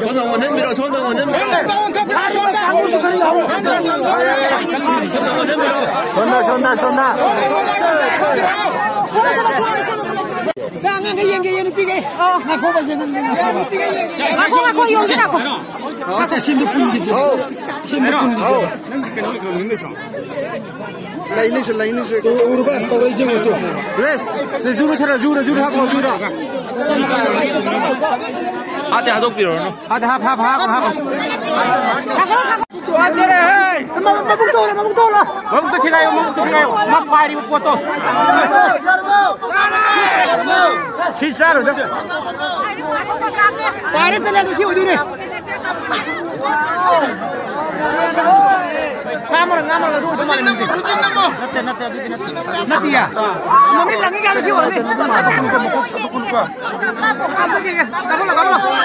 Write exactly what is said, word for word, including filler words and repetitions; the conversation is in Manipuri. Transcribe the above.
ꯁꯣꯝꯗ ꯑꯣꯟꯁꯤꯟꯕꯤꯔꯣ, ꯁꯣꯝꯗ ꯑꯣꯟꯁꯤꯟꯕꯤꯔꯣ꯫ ꯁꯣꯝꯗ ꯑꯣꯟꯁꯤꯟꯕꯤꯔꯣ꯫ ꯁꯣꯝꯗ, ꯁꯣꯝꯗ, ꯁꯣꯝꯗ꯫ ꯁꯤ ꯑꯉꯥꯡꯈꯩ ꯌꯦꯡꯒꯦ, ꯌꯦꯡ ꯅꯨꯄꯤꯈꯩ꯫ ꯑꯣ꯫ ꯉꯥꯏꯈꯣ, ꯉꯥꯏꯈꯣ, ꯌꯦꯡꯒꯦ꯫ ꯉꯥꯏꯈꯣ, ꯉꯥꯏꯈꯣ, ꯌꯣꯡꯁꯤ ꯉꯥꯏꯈꯣ꯫ ꯅꯠꯇꯦ, ꯁꯤꯟꯗꯨ ꯄꯨꯟꯈꯤꯁꯦ꯫ ꯁꯤꯟꯗꯨ ꯄꯨꯟꯈꯤꯁꯦ꯫ ꯂꯩꯅꯤꯁꯦ, ꯂꯩꯅꯤꯁꯦ꯫ ꯇꯨ ꯎꯔꯕ? ꯇꯧꯔꯛꯏꯁꯦ ꯌꯦꯡꯉꯣ ꯇꯨ꯫ ꯔꯦꯁ, ꯁꯤ ꯖꯨꯔꯨ ꯁꯥꯔ, ꯖꯨꯔꯨ, ꯖꯨꯔꯨ ꯍꯥꯞꯄꯣ, ꯖꯨꯔꯨ꯫ ꯍꯥꯠꯇꯦ, ꯍꯥꯠꯇꯣꯛꯄꯤꯔꯨꯔꯅꯨ꯫ ꯍꯥꯠꯇꯦ, ꯍꯥꯞ, ꯍꯥꯞ, ꯍꯥꯞ, ꯍꯥꯞ꯫ ꯃꯕꯨꯛ ꯇꯧꯔꯦ, ꯃꯕꯨꯛ ꯇꯧꯔꯦ꯫ ꯃꯕꯨꯛꯇ ꯁꯤꯒꯥꯏꯌꯣ, ꯃꯕꯨꯛꯇ ꯁꯤꯒꯥꯏꯌꯣ꯫ ꯃꯥ ꯄꯥꯏꯔꯤꯕ ꯄꯣꯠꯇꯣ꯫ ꯁꯤ ꯆꯥꯔꯣꯏꯗ꯫ ꯄꯥꯏꯔꯦ, ꯆꯠꯂꯦ, ꯑꯗꯨ ꯁꯤ ꯑꯣꯏꯗꯣꯏꯅꯦ꯫ ꯆꯥꯝꯃꯔ ꯉꯥꯃꯔ ꯑꯗꯨ ꯑꯣꯏꯗꯧ ꯃꯥꯜꯂꯦ ꯅꯪꯗꯤ꯫ ꯅꯠꯇꯦ, ꯅꯠꯇꯦ, ꯑꯗꯨꯗꯤ ꯅꯠꯇꯦ꯫ ꯅꯠꯇꯤꯌꯦ꯫ ꯃꯃꯤꯠ ꯂꯪꯉꯤ ꯀꯥꯏꯗ ꯁꯤ ꯑꯣꯏꯔꯝꯅꯤ꯫ ꯀꯥꯞꯊꯣꯛꯈꯤꯒꯦ꯫ ꯀꯥꯞꯊꯣꯛꯂꯣ, ꯀꯥꯞꯊꯣꯛꯂꯣ꯫